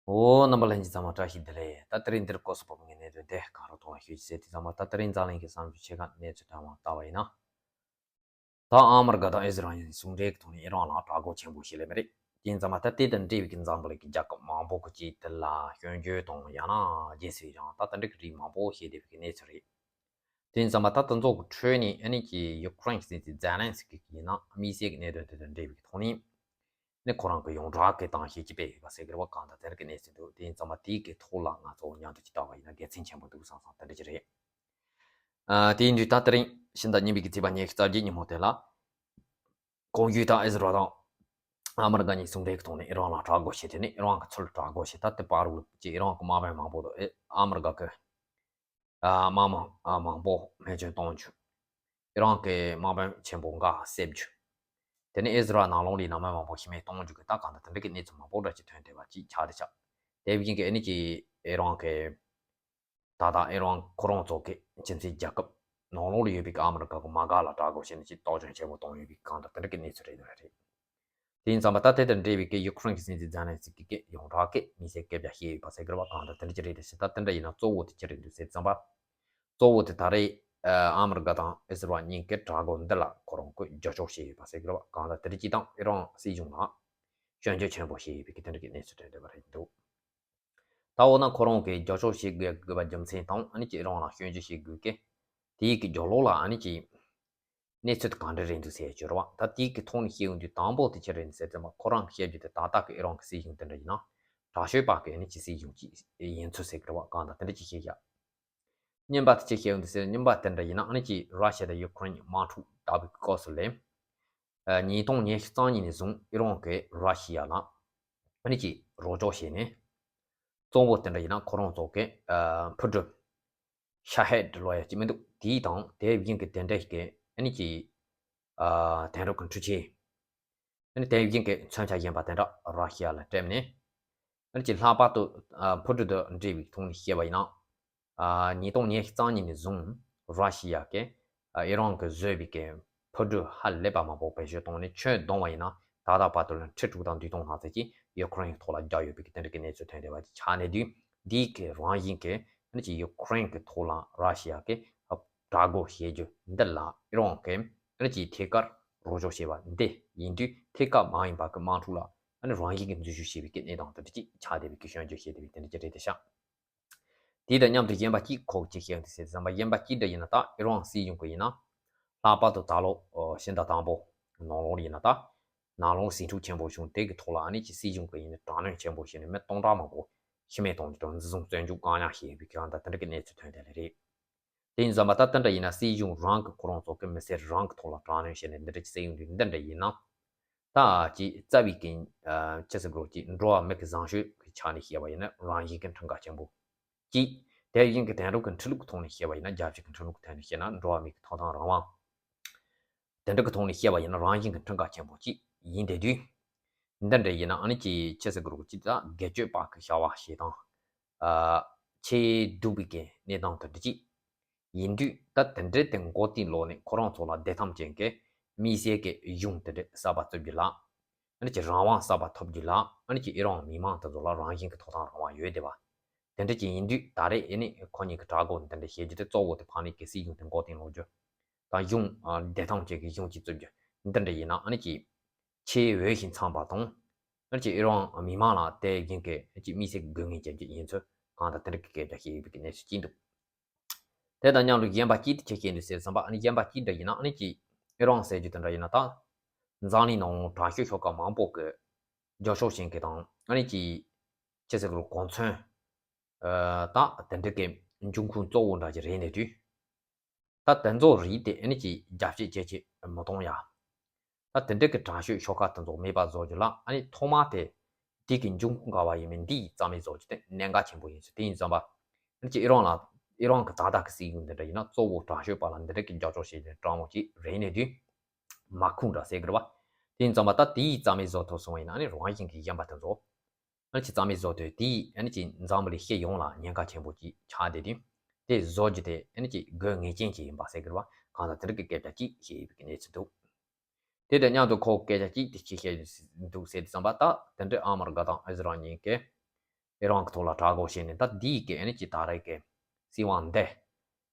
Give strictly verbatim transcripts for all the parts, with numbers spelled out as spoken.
ཨོ། རྣམ་པ་ལྷན་རྒྱས་ཚང་མ་བཀྲ་ཤིས་བདེ་ལེགས། ད་དེ་རིང་འདིར་སྐོར་སུ་བབས་ངེས་གནད་དོན་དེ་གང་རུང་ཐོག་ལ་ཤོད་ཅིག་ཟེར་དུས་ཚང་མ། ད་དེ་རིང་འཛམ་གླིང་གི་བསམ་ཚུལ་ཆེ་ཁག་གནས་ཚུལ་ཐོན་དབང་བལྟ་བ་ཡིན་ན། ད་ཨ་མི་རི་ཀ་དང་ཨི་ཟི་རལ་གཉིས་ཟུང་འབྲེལ་གྱི་ཐོག་ནས་ཨི་རན་ལ་དྲག་རྒོལ་ཆེན་པོ་ཞིག་སླེབས་པ་རེད། དེ་ཡིན་ཙང་མ་ད་དེ་དང་འབྲེལ་བའི་གི་འཛམ་བུ་གླིང་གི་རྒྱལ་ཁབ་མང་པོ་གི་ཅིག་དེ་ལ་སྐྱོན་བརྗོད་དང་ཡང་ན་རྗེས་སུ་ཡི་རང་ད་དེ་འདྲ་གི་རིགས་མང་པོ་བཤད་བསྡད་པའི་གི་གནས་ཚུལ་རེད། དེ་ཡིན་ཙང་མ་ད་དེ་ཚོ་གི་ཁྲོད་ནས་ཨ་ནི་ཀྱི་ཡུ་ཀེ་རེན་གྱི་སྲིད་འཛིན་ཛེ་ལན་སི་ཀི་ཡིན་ན་དམིགས་བསལ་གྱི་གནད་དོན་དེ་དང་འབྲེལ་བའི་གི་ཐོག་ནས་ནི་ཁོ་རང་གི་ཡོངས་གྲགས་ཀྱི་གཏམ་བཤད་ཅིག་སྤེལ་ཡོད་པ་ཟེར་གི་རེད་བ། གང་ལྟར་དེ་འདྲ་གི་གནས་ཚུལ་འདུག་དེ་ཡིན་ཙང་མ་དེའི་གི་ཐོག་ལ་ང་ཚོ་མཉམ་དུ་ཅིག་བལྟ་བ་ཡིན་ན་དགེ་མཚན་ཆེན་པོ་འདུག་བསམ་བསམ་དེ་འདྲ་ཅིག་རེད། ཨ། དེ་ཡིན་དུས་ད་དེ་རིང་ཕྱི་ཟླ་གཉིས་པའི་གི་ཚེས་པ་ཉི་ཤུ་རྩ་བརྒྱད་ཉིན་མོ་དེ་ལ། གོང་ཞུས་ལྟར་ཨི་ཟི་རལ་དང་ཨ་མི་རི་ཀ་གཉིས་ཟུང་འབྲེལ་གྱི་ཐོག་ནས་ཨི་རན་ལ་དྲག་རྒོལ་བྱས་ཏེ་ནི་ཨི་རན་གྱི་ཚུར་དྲག་རྒོལ་བྱས། ད་དེ་བར་དུ་ཅིག་ཨི་རན་གྱི་དམག་དཔོན་མང་པོ་དང་ཨེ་ཨ་མི་རི་ཀ་གི་ཨ་དམག་མི་ཨ་མང་པོ་རྨས་སྐྱོན་གཏོང་རྒྱུ། ཨི་རན་གྱི་དམག་དཔོན་ཆེན་པོ་འགའ་བསད་རྒྱུ། དེ་ནས་ཨི་ཟི་རལ་ནང་ལོགས་ལ་ནང་མི་མང་པོ་ཤི་རྨས་གཏོང་རྒྱུ་གི་ད་གང་ལྟར་དེ་འདྲ་གི་གནས་ཚུལ་མང་པོ་འདྲ་ཅིག་ཐོན་བསྡད་པ་ཅིག་ཆགས་དེ་ཆགས། དེ་བཞིན་གྱི་ཨ་ནི་ཀྱི་ཨི་རན་གྱི་ད་ལྟ་ཨི་རན་ཁོ་རང་ཚོ་གི་ཁྱིམ་མཚེས་རྒྱལ་ཁབ་ནང་ལོགས་ལ་ཡོད་པའི་ཨ་མི་རི་ཀ་གི་དམག་སྒར་ལ་དྲག་རྒོལ་བྱས་ནས་ཅིག་གཏོར་སྐྱོན་ཆེན་པོ་བཏང་ཡོད་པའི་གང་ལྟར་དེ་འདྲ་གི་གནས་ཚུལ་རེད་འདུག་རེད། དེ་ཡིན་ཙང་མ་ད་དེ་དང་འབྲེལ་བའི་གི་ཡུ་ཀེ་རེན་གྱི་སྲིད་འཛིན་ཛེ་ལན་སི་ཀི་གིས་ཡོངས་གྲགས་ཀྱི་དམིགས་བསལ་སྐད་ཆ་བཤད་ཡོད་པ་ཟེར་གི་རེད་བ། གང་ལྟར་དེ་འདྲ་ཅིག་རེད་དེ་ཟེར། ད་དེ་འདྲ་ཡིན་ན་གཙོ་བོ་དེ་ཅི་རེད་འདུག་ཟེར་ཙམ་པ། གཙོ་བོ་དེ་ད་རེས་ཨ་མི་རི་ཀ་དང་ཨི་ཟི་རལ་གཉིས་ཀྱི་དྲག་རྒོལ་འདི་ལ་ཁོ་རང་ཚོས་རྒྱབ་སྐྱོར་བྱས་ཡོད་པ་ཟེར་གི་རེད་བ། གང་ལྟར་དེ་འདྲ་ཅིག་དང་ཨི་རན་སྲིད་གཞུང་ལ་སྐྱོན་བརྗོད་ཆེན་པོ་བྱས་ཡོད་པའི་གི་དེ་འདྲ་གི་གནས་ཚུལ་ཐོན་བསྡད་པ་རེད་འདུག་ད་འོ་ན་ཁོ་རང་གིས་རྒྱབ་སྐྱོར་བྱེད་དགོས་དགོས་པ་རྒྱུ་མཚན་དང་ཨ་ནི་ཀྱི་ཨི་རན་ལ་སྐྱོན་བརྗོད་བྱེད་དགོས་ཀི། དེའི་གི་རྒྱབ་ལོགས་ལ་ཨ་ནི་ཀྱི་གནས་ཚུལ་དེ་གང་འདྲ་རེད་འདུག་ཟེར་གྱི་རེད་བ། ད་དེའི་གི་ཐོག་ནས་བཤད་ཡོང་དུས་དང་པོ་དེ་ཅི་རེད་ཟེར་ཙམ་པ། ཁོ་རང་གིས་བཤད་རྒྱུ་དེ་ད་ལྟ་གི་ཨི་རན་གི་སྲིད་གཞུང་དེ་འདྲ་ཡིན་ན་དྲག་ཤོས་པ་གི་ཨ་ནི་ཀྱི་སྲིད་གཞུང་ཅིག་ཡིན་ཚུལ་ཟེར་གི་རེད་བ། གང་ལྟར་དེ་འདྲ་ཅིག་བཤད་ཡ། གཉིས་པ་དེ་ཅི་བཤད་ཡོང་དུས་ཟེར། གཉིས་པ་དེ་འདྲ་ཡིན་ན་ཨ་ནི་ཀྱི་ར་ཤི་ཡ་དང་ཡུ་ཀེ་རེན་གཉིས་དམག་འཁྲུག་བརྡབས་པའི་སྐབས་སུ་ལས། ཨ། ཉིས་སྟོང་ཉི་ཤུ་རྩ་གཉིས་ནས་བཟུང་ཨི་རན་གྱིས་ར་ཤི་ཡ་ལ་ཨ་ནི་ཀྱི་རོགས་སྐྱོར་བྱས་ནས། གཙོ་བོ་དེ་འདྲ་ཡིན་ན་ཁོ་རང་ཚོ་གི་ཨ་འཕུར་གྲུ་ཤ་ཧེད་ལབ་ཡ་ཅིག་མི་འདུག་དེའི་དང་དེ་བཞིན་གྱི་དེ་འདྲ་ཞིག་གི་ཨ་ནི་ཀྱི་ཨ་དེང་རབས་ཀྱི་འཕྲུལ་ཆས། ཨ་ནི་དེ་བཞིན་གྱི་མཚོན་ཆ་གཞན་པ་དེ་འདྲ་ར་ཤི་ཡ་ལ་སྤྲད་ནས། ཨ་ནི་ཀྱི་ལྷག་པར་དུ་ཨ་འཕུར་གྲུ་དང་འབྲེལ་བའི་ཐོག་ནས་བཤད་པ་ཡིན་ན། ཨ་ཉིས་སྟོང་ཉི་ཤུ་རྩ་གཉིས་ནས་བཟུང་ར་ཤི་ཡ་གིས་ཨ་ཨི་རན་གྱིས་བཟོས་པའི་གི་འཕུར་གྲུ་ཧ་ལས་པ་མང་པོ་བེད་སྤྱོད་བཏང་ནས་ཁྱོན་བསྡོམས་པ་ཡིན་ན་ད་ལྟ་བར་དུ་ལ་ཁྲི་དྲུག་དང་བདུན་སྟོང་ལྷག་ཙམ་ཅིག་ཡུ་ཀེ་རེན་གྱི་ཐོག་ལ་བརྒྱབ་ཡོད་པའི་གི་དེ་འདྲ་གི་གནས་ཚུལ་ཐོན་བསྡད་པ་དེ་ཆགས་ནས་དུས་འདིའི་གི་རང་བཞིན་གྱི་ཨ་ནི་ཀྱི་ཡུ་ཀེ་རེན་གྱི་ཐོག་ལ་ར་ཤི་ཡ་གིས་དྲག་རྒོལ་བྱེད་རྒྱུ་འདི་ལ་ཨི་རན་གྱིས་ཨ་ནི་ཀྱི་ཐད་ཀར་རོགས་སྐྱོར་བྱས་པ་འདི་ཡིན་དུས་ཐད་ཀར་མ་ཡིན་པ་གི་དམག་འཁྲུག་ལ་ཨ་ནི་རང་བཞིན་གྱི་འཛུལ་ཞུགས་བྱས་པའི་གི་གནས་སྟངས་དེ་འདྲ་ཅིག་ཆགས་བསྡད་པའི་གི་སྐྱོན་བརྗོད་བྱས་བསྡད་པའི་དེ་འདྲ་ཅིག་རེད་དེ་ཤག་དེ་དང་མཉམ་དུ་གཞན་པ་གཅིག་ཁོག་ཅིག་བཤད་དེ་ཟེར་ཙམ་པ། གཞན་པ་གཅིག་འདྲ་ཡིན་ན་ད་ཨི་རན་སྲིད་གཞུང་གི་ཡིན་ན་ལྷག་པར་དུ་ད་ལོ་ཕྱི་ཟླ་དང་པོ་ནང་ལོགས་ཡིན་ན་ད་ནང་ལོགས་ཟིང་འཁྲུག་ཆེན་པོ་བྱུང་། དེ་གི་ཐོག་ལ་ཨ་ནི་ཀྱི་སྲིད་གཞུང་གི་ཡིན་ན་དྲག་གནོན་ཆེན་པོ་བྱས་ནས་མི་སྟོང་ཕྲག་མང་པོ་ཤི་རྨས་གཏོང་རྒྱུ་དང་འཛིན་བཟུང་བཙོན་འཇུག་བཀག་ཉར་བྱས་པའི་གི་ད་དེ་འདྲ་གི་གནས་ཚུལ་ཐོན་བསྡད་ལེ་རེད། དེ་ཡིན་ཙང་མ་ད་དེ་འདྲ་ཡིན་ན་སྲིད་གཞུང་རང་གི་ཁོ་རང་ཚོ་གི་མི་སེར་རང་གི་ཐོག་ལ་དྲག་གནོན་བྱས་ནས་འདི་འདྲ་ཅིག་བྱས་ཡོང་དུས་འདི་འདྲ་ཡིན་ན། ད་ཅིག་རྩ་བའི་གི་ཨ་ཅི་ཟེར་དགོས་རེད། ཅིག་འགྲོ་བ་མི་གི་བཟང་སྤྱོད་ཀྱི་ཆ་ནས་བཤད་པ་ཡིན་ན་རང་བཞིན་གྱི་འཁྲུག་འགག་ཆེན་པོ་གཅིག་དེ་བཞིན་གྱི་དེང་རབས་ཀྱི་འཕྲིན་ལུགས་ཀྱི་ཐོག་ནས་བཤད་པ་ཡིན་ན་རྒྱལ་སྤྱི་གི་འཕྲིན་ལུགས་ཀྱི་ཐོག་ནས་བཤད་ན་འགྲོ་བ་མི་གི་ཐོབ་ཐང་རང་དབང་། དེ་འདྲ་གི་ཐོག་ནས་བཤད་པ་ཡིན་ན་རང་བཞིན་གྱི་འཁྲུག་འགག་ཆེན་པོ་གཅིག་ཡིན་བསྡད་དུས། འདི་འདྲ་ཡིན་ན་ཨ་ནི་ཅིག་ཅི་ཟེར་དགོས་རེད། ཅིག་ད་སྒེར་གཅོད་པ་གི་བྱ་བ་བྱེད་སྟངས་ཨ་ཆེས་སྡུག་པའི་གི་གནས་སྟངས་དེ་འདྲ་གཅིག་ཡིན་དུས་ད་དེ་འདྲའི་དེ་མགོ་རྟིང་སློག་ནས་ཁོ་རང་ཚོ་ལ་བདེ་ཐང་ཅན་གྱི་དམིགས་བསལ་གྱི་གཞུང་དེ་འདྲ་གསར་པ་བཙུགས་རྒྱུ་ལ། ཨ་ནི་ཀྱི་རང་དབང་གསར་པ་ཐོབ་རྒྱུ་ལ། ཨ་ནི་ཀྱི་ཨི་རན་མི་མང་དེ་ཚོ་ལ་རང་བཞིན་གྱི་ཐོབ་ཐང་རང་དབང་ཡོད་བསྡད་པ། དེ་འདྲ་ཅིག་ཡིན་དུས་ད་རེས་ཨ་ནི་ཁོ་གཉིས་ཀྱི་དྲག་རྒོལ་འདི་འདྲ་བྱེད་རྒྱུ་དེ་གཙོ་བོ་དེ་ཕར་ནས་ཀྱི་སྲིད་གཞུང་དེ་མགོ་རྟིང་སློག་རྒྱུ་དང་གཞུང་ཨ་བདེ་ཐང་ཅན་གྱི་གཞུང་ཅིག་བཙུགས་རྒྱུ་འདི་འདྲ་ཡིན་ན་ཨ་ནི་ཀྱི་ཆེས་འོས་ཤིང་འཚམས་པ་དང་། ཨ་ནི་ཀྱི་ཨི་རན་མི་མང་ལ་དེ་བཞིན་གྱི་ཀྱི་དམིགས་བསལ་དགོས་ངེས་ཅན་གྱི་ཡིན་ཚུལ་གང་དང་དེ་འདྲ་གི་སྐད་ཆ་བཤད་ཡོད་པའི་གནས་ཚུལ་ཅིག་འདུག་དེ་དང་མཉམ་དུ་གཞན་པ་གཅིག་དེ་ཆེ་ཤེས་འདུག་ཟེར་བསམ་པ། ཨ་ནི་གཞན་པ་གཅིག་འདྲ་ཡིན་ན་ཨ་ནི་ཀྱི་ཨི་རན་ཟེར་རྒྱུ་དེ་འདྲ་ཡིན་ན་ད། འཛམ་གླིང་ནང་དྲག་ཤོས་ཤོག་ཁག་མང་པོ་གི་རྒྱབ་སྐྱོར་བྱེད་མཁན་དང་ཨ་ནི་ཀྱི་ཅི་ཟེར་དགོས་རེད། གོ་མཚོན་ཨ་ད་དེ་འདྲ་གི་འབྱུང་ཁུངས་གཙོ་བོ་འདྲ་ཅིག་རེད་ནས་དུས། ད་དེ་ཚོ་རིགས་དེ་ཨ་ནི་ཀྱི་རྒྱབ་བཤད་བྱེད་ཆེད་མི་གཏོང་ཡ། ད་དེ་འདྲ་གི་དྲག་ཤོས་ཤོག་ཁག་དེ་ཚོ་མེད་པ་བཟོ་རྒྱུ་ལ་ཨ་ནི་ཐོག་མ་དེ་དེ་གི་འབྱུང་ཁུངས་ག་བ་ཡིན་མིན་འདི་རྩ་མེད་བཟོ་རྒྱུ་དེ་གནད་འགག་ཆེན་པོ་ཡིན་ཚུལ་དེ་ཡིན་ཙམ་པ། ཨ་ནི་ཀྱི་ཨི་རན་ལ་ཨི་རན་གི་ད་ལྟ་གི་སྲིད་གཞུང་འདི་འདྲ་ཡིན་ན་གཙོ་བོ་དྲག་ཤོས་པ་ལ་འདི་འདྲ་གི་རྒྱབ་སྐྱོར་བྱེད་མཁན་དྲང་མོ་ཅིག་རེད་ནས་དུས། མ་ཁུངས་འདྲ་ཟེར་གི་རེད་བ། དེ་ཡིན་ཙམ་པ་ད་དེ་ཡིས་རྩ་མེད་བཟོ་ཐུབ་སོང་བ་ཡིན་ན་ཨ་ནི་རང་བཞིན་གྱི་གཞན་པ་དེ་ཚོ། ཨ་ནི་ཀྱི་རྩ་མེད་བཟོ་དུས་དེ་ཡིས་ཨ་ནི་ཀྱི་འཛམ་བུ་གླིང་སྤྱི་ཡོངས་ལ་ཉེན་ཁ་ཆེན་པོ་ཅིག་ཆགས་བསྡད་དུས། དེ་བཟོ་རྒྱུ་དེ་ཨ་ནི་ཀྱི་དགོས་ངེས་ཅན་ཅིག་ཡིན་པ་ཟེར་གི་རེད་བ། གང་ལྟར་དེ་འདྲ་གི་སྐད་ཆ་ཅིག་བཤད་ཡོད་པའི་གནས་ཚུལ་འདུག་དེ་དང་མཉམ་དུ་ཁོ་སྐད་ཆ་ཅིག་དེ་ཅིག་བཤད་འདུག་ཟེར་དུས་ཙམ་པ་ད་དེ་འདྲའི་ཨ་མི་རི་ཀ་དང་ཨི་ཟི་རལ་གཉིས་ཀས་ ཨེ་རང་གི་ཐོག་ལ་དྲག་གོ་བྱས་ནས། ད་འདིའི་གི་ཨ་ནི་ཅིག་ད་རེས་ཀྱི་སྲིད་དབང་འདི་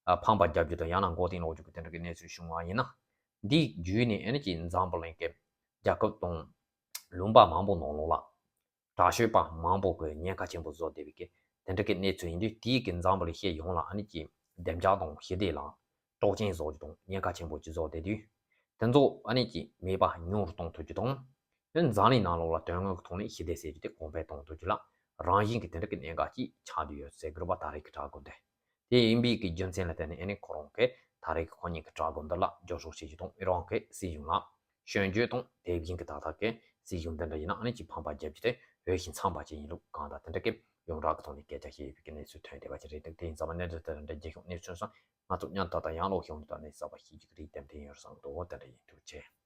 ཨ་ཕམ་པ་རྒྱབ་རྒྱུ་དང་ཡང་ན་མགོ་རྟིང་སློག་རྒྱུ་གི་དེ་འདྲ་གི་གནས་ཚུལ་བྱུང་བ་ཡིན་ན། འདིའི་བརྒྱུད་ནས་ཨ་ནི་ཅིག་འཛམ་བུ་གླིང་གི་རྒྱལ་ཁབ་དང་ལུང་པ་མང་པོ་ནང་ལོགས་ལ་དྲག་ཤོས་པ་མང་པོ་གི་ཉེན་ཁ་ཆེན་པོ་བཟོ་བསྡད་པའི་གི་དེ་འདྲ་གི་གནས་ཚུལ་ཡིན་དུས། དེའི་གི་འཛམ་བུ་གླིང་སྤྱི་ཡོངས་ལ་ཨ་ནི་ཅིག་བདེ་འཇགས་དང་ཞི་བདེ་ལ་དཀྲོག་རྐྱེན་བཟོ་རྒྱུ་དང་ཉེན་ཁ་ཆེན་པོ་ཅིག་བཟོ་བསྡད་དུས། དེ་ཚོ་ཨ་ནི་ཅིག་མེད་པ་ཉུང་རུ་གཏོང་ཐུབ་རྒྱུ་དང་། དེ་འཛམ་གླིང་ནང་ལོགས་ལ་དོན་དངོས་ཀྱི་ཐོག་ནས་ཞི་བདེ་ཟེར་རྒྱུ་དེ་གོང་འཕེལ་གཏོང་ཐུབ་རྒྱུ་ལ་རང་བཞིན་གྱི་དེ་འདྲ་གི་གནད་འགག་ཅིག་ཆགས་བསྡད་ཡོད་ཟེར་དགོས་རེད་པ། ད་རེས་ཀྱི་དྲག་རྒོལ་འདི། དེ་ཡིན་པའི་གི་རྒྱུ་མཚན་ལ་བརྟེན་ནས་ཨ་ནི་ཁོ་རང་གིས་ད་རེས་ཀྱི་ཁོ་གཉིས་ཀྱི་དྲག་རྒོལ་འདི་ལ་རྒྱབ་སྐྱོར་བྱེད་རྒྱུ་དང་། ཨེ་རང་གི་སྲིད་གཞུང་ལ་སྐྱོན་བརྗོད་དང་། དེ་བཞིན་གྱི་ད་ལྟ་གི་སྲིད་གཞུང་འདི་འདྲ་ཡིན་ན་ཨ་ནི་ཅིག་ཕམ་པ་རྒྱབ་རྒྱུ་དེ་འོས་ཤིང་འཚམས་པ་ཅིག་ཡིན་ལུགས་གང་ལྟར་དེ་འདྲ་གི་ཡོངས་གྲགས་ཀྱི་ཐོག་ནས་སྐད་ཆ་བཤད་ཡོད་པའི་གི་གནས་ཚུལ་ཐོན་བསྡད་པ་ཅིག་རེད། དེ་ཡིན་ཙང་མ་གནས་འདྲ་དེ་འདྲ་རྒྱལ་ཁབ་གནས་ཚུལ་སོགས་ང་ཚོ་མཉམ་དུ་ད་ཡང་ལོག་ཤོང་དུ་ད་ནས་གསར་པ་ཤེས་རྒྱུ་གི་རིགས་ཏན་ཏན་ཡོད་བསམ་འདུག་དེ་འདྲ་ཡིན། ཐུགས་རྗེ་ཆེ།